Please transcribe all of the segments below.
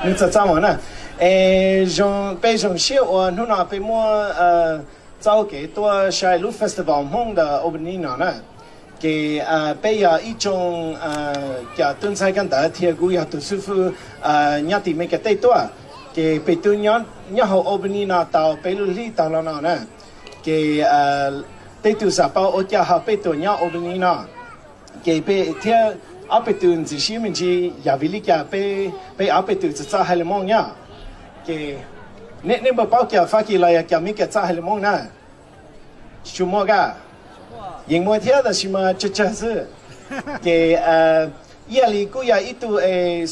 Nws txom txom mus na. Es zoo, peb zoo siab uas hnub no peb muaj txoj kev tuaj saib lub festival Hmoob ntawm Albany no na. Ces peb yog ib tsoom cov tub ntxhais kab ntawv thiab kuv yog tus xib fwb nyob tim Meskas teb tuaj. Ces peb twb nyob hauv Albany no tau peb lub hli tag los no na. Ces tej tus xav paub ua cas ho peb tuaj nyob Albany no. Ces peb thiab ob peb tus ntxim siab me ntsis yog vim li cas peb, peb ob peb tus txawm txawj hais lus Hmoob nyob. Ces nej, nej puas paub cov Fab Kis los yog cov Meskas txawj hais lus Hmoob na? Tsis tshua muaj kab? Yeej muaj thiab tab sis mas tsawg tsawg xwb. Ces ib yam li kuv yog ib tug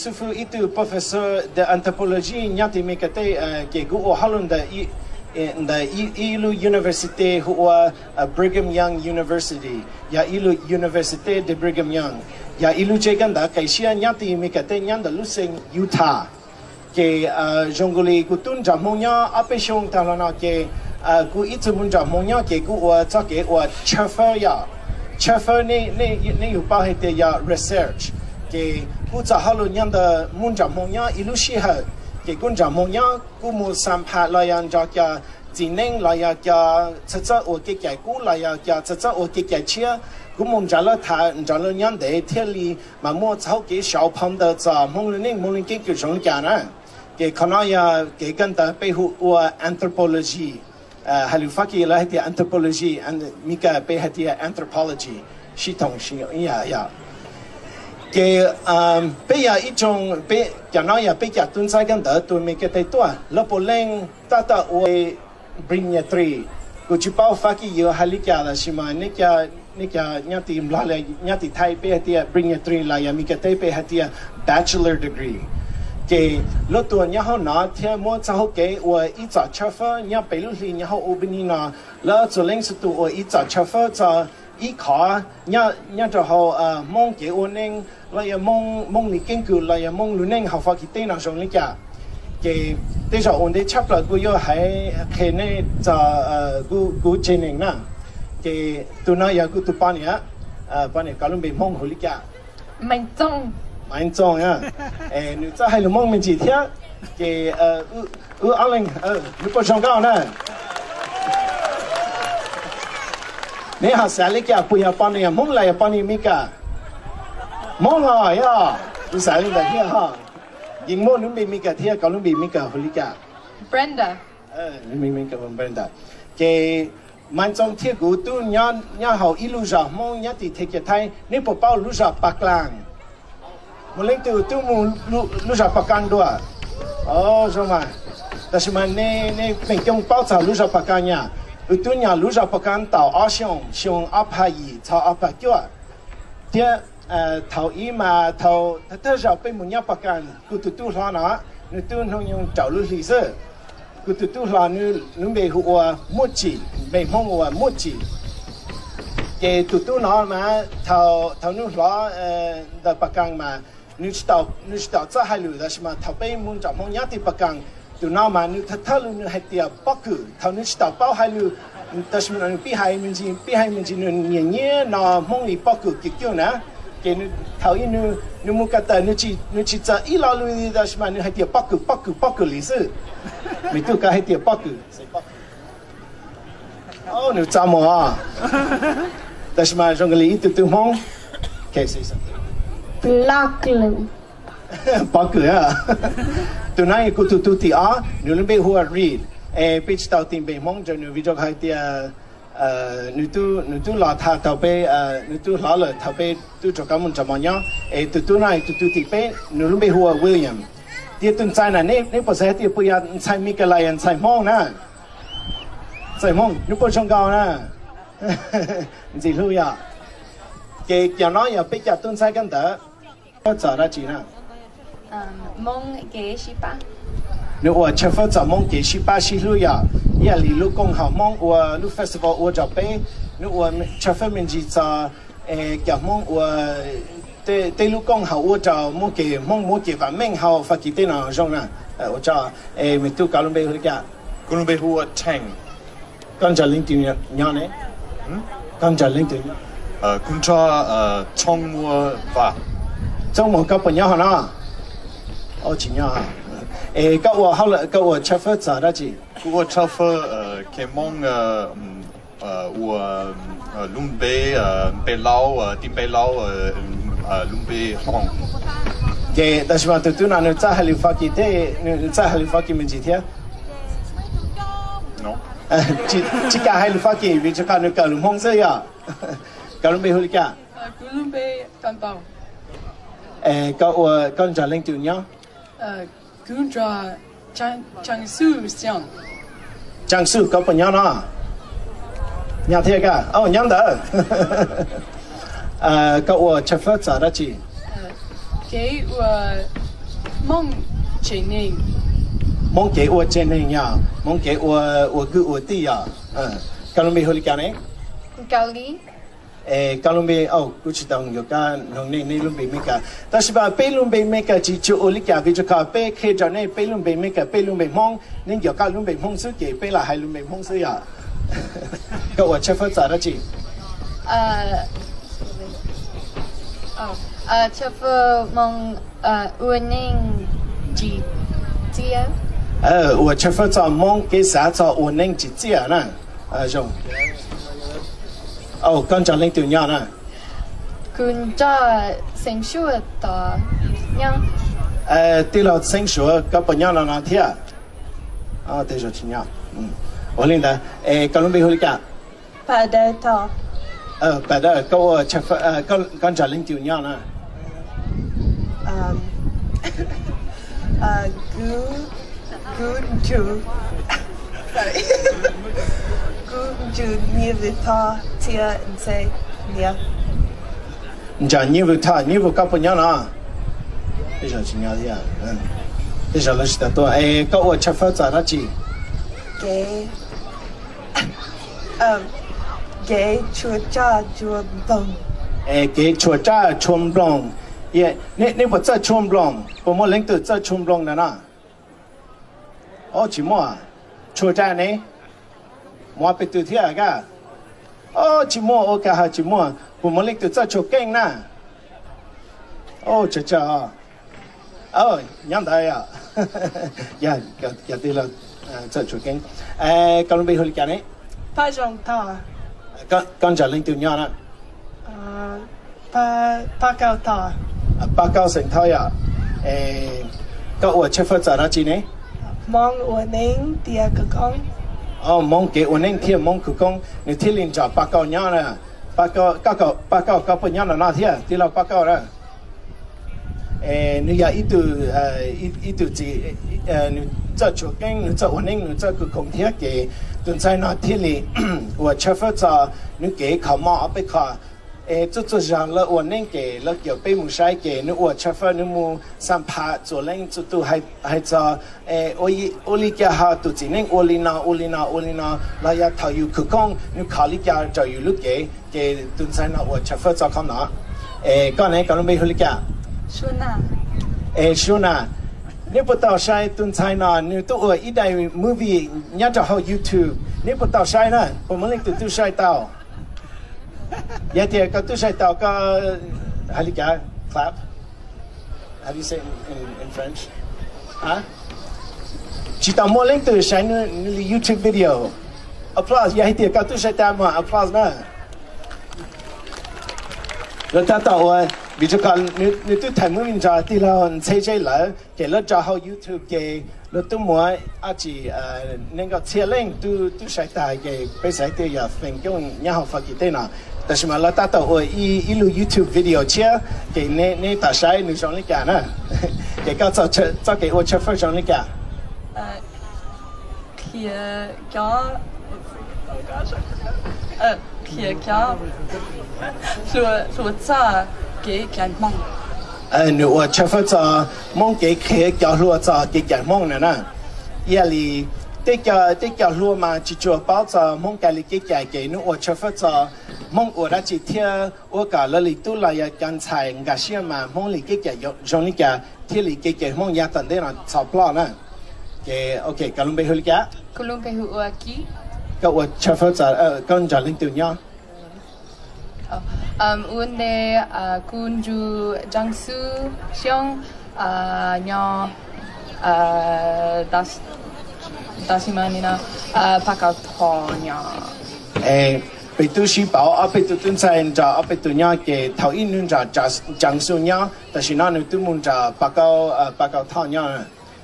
xib fwb, ib tug professor de anthropology nyob tim Meskas teb, ces kuv ua hauj lwm ntawm ntawm ib lub university hu ua Brigham Young University, yog ib lub University de Brigham Young, yog ib lub tsev kab ntawv qis siab nyob tim Meskas teb nyob ntawm lub xeev Utah. Ces zoo nkaus li kuv twb nrog Hmoob nyob ob peb xyoos tag los no ces kuv ib txwm mus nrog Hmoob nyob ces kuv ua txoj kev ua tshawb fawb yom. Tshawb fawb nej yuav paub hais tias yog research. Ces kuv txoj hauj lwm nyob ntawm mus nrog Hmoob nyob ib lub sij hawm, ces kuv nrog Hmoob nyob kuv mus xam phaj los yog nrog cov txiv neej los yog cov txawj txawj ua kev cai kub los yog cov txawj txawj ua kev cai tshiab, kuv mus nrog lawv tham nrog lawv nyob ntev thiaj li mas muaj txoj hauv kev sau phau ntawv txog Hmoob lub neej Hmoob lub keeb kwm zoo li cas na. Ces qhov no yog kev kab ntawv peb hu ua anthropology. Hais lus Fab Kis lawv hais tias anthropology, Meskas peb hais tias anthropology, sib thooj sib ib yam yom. Ces peb yog ib tsoom, peb cov no yog peb cov tub ntxhais kab ntawv tuaj Meskas teb tuaj, lawv puav leej tab tom ua bri nyas tris. Kuv tsis paub Fab Kis yuav hais li cas tab sis mas nej cov nyob tim Nplog los nyob tim Thaib peb hais tias bri nyas tris los yog Meskas teb peb hais tias bachelor degree. Ces lawv tuaj nyob hauv no thiab muab txoj hauv kev ua ib txoj tshawb fawb nyob peb lub hli nyob hauv Albany no. Lawv txhua leej txhua tus ua ib txoj tshawb fawb txog ib qho nyob rau hauv Hmoob kev ua neej los yog Hmoob, Hmoob li keeb kwm los yog Hmoob lub neej hauv Fab Kis teb no zoo li cas. Ces tej zaum ua ntej tshaj plaws kuv yuav hais qhia nej txog kuv tsev neeg na. Ces tus no yog kuv tus poj niam, poj niam koj lub npe Hmoob hu li cas? Maiv Txooj. Maiv Txooj na. Nws txawj hais lus Hmoob me ntsis thiab. Ces wb ob leeg, nws puas zoo nkauj na? Neb ho xav li cas, puas yog poj niam Hmoob los yog poj niam Meskas? Hmoob los yog, kuv xav li ntawd thiab ho. Yeej muaj lub npe Meskas thiab, koj lub npe Meskas hu li cas? Brenda. Lub npe Meskas hu Brenda. Ces Maiv Txooj thiab kuv twb nyob hauv ib lub zos Hmoob nyob tim Thaib, Thaib, neb puas paub lub zos Pas Kaas? Muaj leej twg twb mus lub zos Pas Kaas dua? Zoo mas. Tab sis mas nej feem coob paub txog lub zos Pas Kaas nyab. Wb twb nyob lub zos Pas Kaas tau ob xyoos, xyoo ob phav yim txog ob phav cuaj. Thiab thaum ub mas thaum thawj zaug peb mus nyob Pas Kaas, kuv tus tub hlob no, nws twb hnub nyoog rau lub hlis xwb. Kuv tus tub hlob nws lub npe hu ua Muaj Tsim, npe Hmoob ua Muaj Tsim. Ces tus tub no mas thaum nws hlob ntawm Pas Kaas mas nws tsis tau txawj hais lus, tab sis mas thaum peb mus nrog Hmoob nyob tim Pas Kaas, tus no mas nws thawj thawj lus nws hais tias pob kws. Thaum nws tsis tau paub hais lus, tab sis mas nws pib hais me ntsis, pib hais me ntsis, nws nyiam nyiam no Hmoob li pob kws kiag kiag na. Ces thaum ub nws mus ko taw, nws tsis txawj ib lo lus li, tab sis mas nws hais tias pob kws, pob kws, pob kws li xwb. Me tub, koj hais tias pob kws. Nws txaj muag, tab sis mas zoo li ib tug tub Hmoob. Pob kws. Tus no yog kuv tus tub thib ob, nws lub npe hu ua Reed. Es peb tsis tau tis npe Hmoob rau nws vim rau qhov hais tias nws twb los tham tau peb, nws twb hlob lawm thaum peb twb rov qab mus nrog Hmoob nyob. Es tus tub no yog tus tub thib peb, nws lub npe hu ua William. Thiab tus ntxhais na, neb puas xav hais tias puas yog ntxhais Meskas los yog ntxhais Hmoob na? Ntxhais Hmoob, nws puas zoo nkauj na? Ntxim hlub yom. Ces cov no yog peb cov tub ntxhais kab ntawv. Txog dab tsi na? Nws ua tshawb fawb txog Hmoob kev sib pab sib hlub yom, ib yam li lub koom haum Hmoob ua lub festival ua rau peb, nws ua tshawb fawb me ntsis txog cov Hmoob ua tej lub koom haum ua rau muaj kev Hmoob muaj kev vam meej hauv Fab Kis teb no zoo na. Ua tsaug. Es me tub, koj lub npe hu li cas? Kuv lub npe hu ua Theej. Koj nrog leej twg nyob ne? Koj nrog leej twg? Kuv nrog Txooj Muas Vaj. Txooj Muas, koj puas nyob hauv no? Tsis nyob. Es koj ua hauj lwm, koj ua tshawb fawb txog dab tsi? Kuv ua tshawb fawb, kev Hmoob ua lub npe, npe laub, tib npe laub, lub npe Hmoob. Ces tab sis mas tus tub no nws txawj hais lus Fab Kis thiab, nws txawj hais lus Fab Kis me ntsis thiab. Tsis kam hais lus Fab Kis vim rau qhov nws kawm lus Hmoob xwb yom. Koj lub npe hu li cas? Koj ua, koj nrog leej twg nyob? Tseem Xwm, koj puas nyob no? Nyob thiab koj, nyob ntawd. Koj ua tshawb fawb txog dab tsi? Hmoob kev ua tsev neeg yom, Hmoob kev ua, ua kwv ua tij yom. Koj lub npe hu li cas ne? Es koj lub npe, kuv tsis tau yuav koj noog nej, nej lub npe Mes Kas. Tab sis mas peb lub npe Mes Kas tsis tshua ua li cas vim rau qhov peb qhia rau nej peb lub npe Mes Kas, peb lub npe Hmoob, nej nco koj lub npe Hmoob xwb ces peb los hais lub npe Hmoob xwb yom. Koj ua tshawb fawb txog dab tsi? Ua tshawb fawb txog Hmoob kev xav txog ua neej tsim txiaj na. Koj nrog leej twg nyob na? Tij laug Xeeb Suav, koj puas nyob no no thiab? Ua li ntawd, koj lub npe hu li cas? Pas Dawb, koj nrog leej twg nyob na? Nrog Nyiaj Vwm Thoj, Nyiaj Vwm Thoj, Nyiaj Vwm, koj puas nyob no? Tej zaum lawv tsis tau tuaj. Es koj ua tshawb fawb txog dab tsi? Kev tshua tshaj tshua nploog. Kev tshua tshaj tshua nploog. Nej puas txawj tshua nploog? Puas muaj leej twg txawj tshua nploog ntawm no? Tsis muaj. Tshua dab ne? Muaj peb tug thiab koj? Tsis muaj, ua cas ho tsis muaj. Puas muaj leej twg txawj tshua keeb na? Tsawg tsawg. Nyob ntawd yom. Yog cov tij laug txawj tshua keeb. Koj lub npe hu li cas ne? Koj nrog leej twg nyob na? Paj Kauj Xeem Thoj yom. Koj ua tshawb fawb txog dab tsi ne? Hmoob kev ua neej thiab Hmoob khawv koob, nws thiaj li nrog Paj Kauj nyob na. Paj Kauj, koj puas nyob no no thiab? Tij laug Paj Kauj na. Nws yog ib tug, ib tug txiv, nws txawj tshua keeb, nws txawj ua neej, nws txawj khawv koob thiab ces tus ntxhais no thiaj li ua tshawb fawb txog nws kev kho mob ob peb qho. Es txhua txhua zaus lawv ua neej ces lawv caw peb mus saib ces nws ua tshawb fawb, nws mus xam phaj txhua leej txhua tus hais txog ua li cas ho tus txiv neej ua li no ua li no ua li no los yog thaum yus khawv koob nws kho li cas rau yus lub cev. Ces tus ntxhais no ua tshawb fawb txog qhov no. Es koj ne, koj lub npe hu li cas? Es Suab na, neb puas tau saib tus ntxhais no nws tuaj ua ib daim movie nyob rau hauv YouTube? Neb puas tau saib na? Puas muaj leej twg twb saib tau? Yog tias koj twb saib tau koj hais li cas? Clap. Tsis tau muaj leej twg saib nws li YouTube video. Applause, yog hais tias koj twb saib tau mas applause na. Lawv tab tom ua, vim rau qhov nws twb tham movie nrog tij laug Ntxheb Zeb lawm ces lawv rau hauv YouTube ces lawv twb muaj dab tsi nees nkaum txhiab leej twb saib tag ces peb xav tias yog feem coob nyob hauv Fab Kis teb no. Tab sis mas lawv tab tom ua ib lub YouTube video tshiab ces neb tau saib nws zoo li cas na. Ces koj txoj kev ua tshawb fawb zoo li cas? Nws ua tshawb fawb txog Hmoob kev qhia cov hluas txog kev cai Hmoob na na. Ib yam li tej cov hluas mas tsis tshua paub txog Hmoob kab li kev cai ces nws ua tshawb fawb txog Hmoob ua dab tsi thiab ua kom lawv li tub los yog cov ntxhais nkag siab mas Hmoob li kev cai zoo li cas thiab li kev cai Hmoob yav tom ntej no txhob ploj na. Ces ok, koj lub npe hu li cas? Koj ua tshawb fawb txog, koj nrog leej twg nyob? Ua ntej, kuv nrog Xeeb Xwm, Nyob, tam sim no, Paj Kaum Thom nyob. Es peb twb sib paub ob peb tug tub ntxhais nrog ob peb tug nyob ces thaum ub nws nrog Tsav Xu nyob, tam sim no nws twb mus nrog Paj Kaum, Paj Kaum Thom nyob.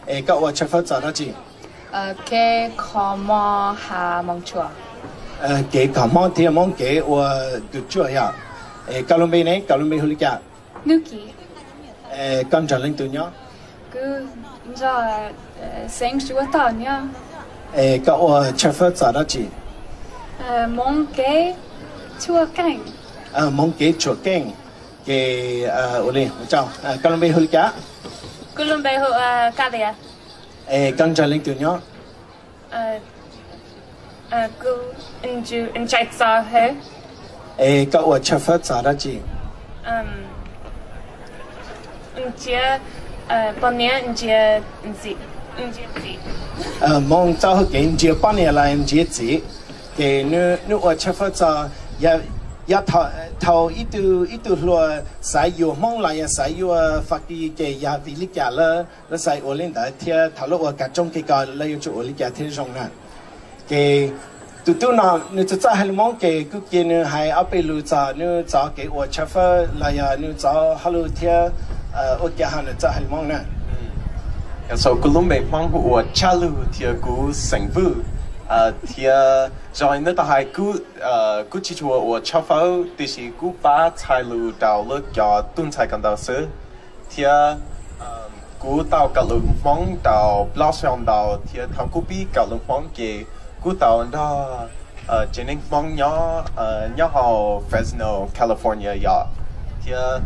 Es koj ua tshawb fawb txog dab tsi? Kev kho mob thiab Hmoob kev ua tus tsuaj yog. Es koj lub npe ne, koj lub npe hu li cas? Koj nrog leej twg nyob? Es koj ua tshawb fawb txog dab tsi? Hmoob kev tshuam keej. Ces ua li, koj lub npe hu li cas? Es koj nrog leej twg nyob? Es koj ua tshawb fawb txog dab tsi? Hmoob txoj hau kev ntsia poj niam los ntsia txiv. Ces nws ua tshawb fawb txog, yog thaum ib tug hluas xav yuav Hmoob los yog xav yuav Fab Kis ces yog vim li cas lawv xav ua li ntawd thiab thaum lawv ua kav tsoob kev ko lawv yuav tsum ua li cas thiaj zoo na. Ces tus tub no nws txawj txawj hais lus Hmoob ces kuv cia nws hais ob peb lus txog nws txoj kev ua tshawb fawb los yog nws txoj hauj lwm thiab ua cas ho nws txawj hais lus Hmoob na. Kuv lub npe Hmoob hu ua Tshaj Lug thiab kuv xeem Vwj, thiab zoo li neb tau hais, kuv tsis tshua ua tshawb fawb tiam sis kuv pab txhais lus rau lub cov tub ntxhais ko ntawd xwb. Thiab kuv tau kawm lus Hmoob tau plaub xyoos ntau thiab thaum kuv pib kawm lus Hmoob ces kuv tau nrog tsev neeg Hmoob nyob, nyob hauv Fresno, California yom. Thiab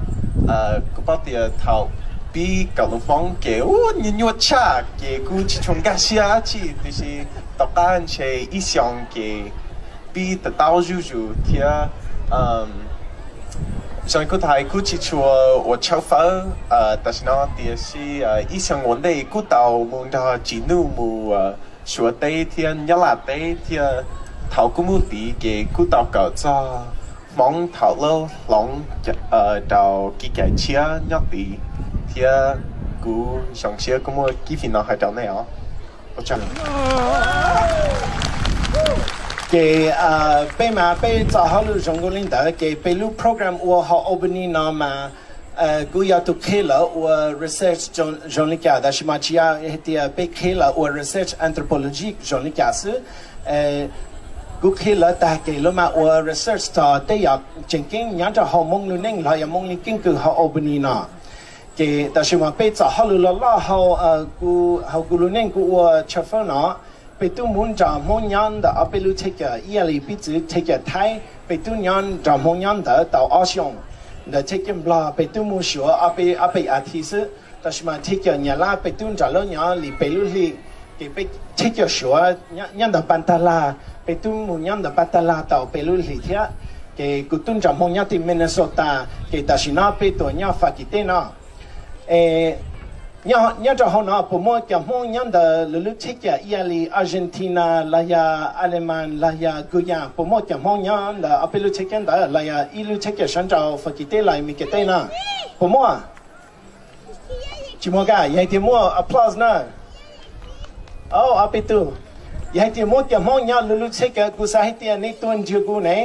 kuv paub tias thaum pib kawm lus Hmoob ces ua nyuaj nyuaj tshaj ces kuv tsis tshua nkag siab dab tsi tiam sis tom qab ntshe ib xyoos ces pib to taub zuj zus thiab zoo li kuv tau hais kuv tsis tshua ua tshawb fawb tam sim no tiam sis ib xyoos ua ntej kuv tau mus nrog Tsim Nuj mus Suav teb thiab Nyab Laj teb thiab thaum kuv mus tid ces kuv tau kawm txog Hmoob thaum lub hloov rau kev cai tshiab nyob tid thiab kuv zoo siab kuv muaj cib fim no hais rau nej os. Ces peb mas peb txoj hauj lwm zoo nkaus li ntawd ces peb lub program ua hauv Albany no mas kuv yog tus qhia lawv ua research zoo li cas tab sis mas tsis yog hais tias peb qhia lawv ua research anthropology zoo li cas xwb. Kuv qhia lawv tag ces lawv mam ua research txog tej yam tseem ceeb nyob rau hauv Hmoob lub neej los yog Hmoob li keeb kwm hauv Albany no. Ces tab sis mas peb txoj hauj lwm loj loj hauv kuv lub neej kuv ua tshawb fawb no, peb twb mus nrog Hmoob nyob ntawm ob peb lub tsheb cawm ib yam li piv txwv tsheb cawm Thaib, peb twb nyob nrog Hmoob nyob ntawd tau ob xyoos. Ntawm tsheb cawm Nplog peb twb mus Suav ob peb, ob peb as thiv xwb, tab sis mas tsheb cawm Nyab Laj peb twb nrog lawv nyob li peb lub hlis. Ces peb tsheb cawm Suav nyob ntawm Pas Tas Las, peb twb mus nyob ntawm Pas Tas Las tau peb lub hlis thiab. Ces kuv twb nrog Hmoob nyob tim Minnesota, ces tam sim no peb tuaj nyob Fab Kis teb no. Es nyob rau hauv no puas muaj cov Hmoob nyob ntawm lub lub tsheb cawm ib yam li Argentina los yog Aleman los yog Guyana, puas muaj cov Hmoob nyob ntawm ob peb lub tsheb cawm ntawd los yog ib lub tsheb cawm sab nraud Fab Kis teb los Mis Kas teb no? Puas muaj? Tsis muaj kab, yog hais tias muaj applause na. Ob peb tug. Yog hais tias muaj cov Hmoob nyob lub lub tsheb cawm kuv xav hais tias nej tuaj nrhiav kuv ne,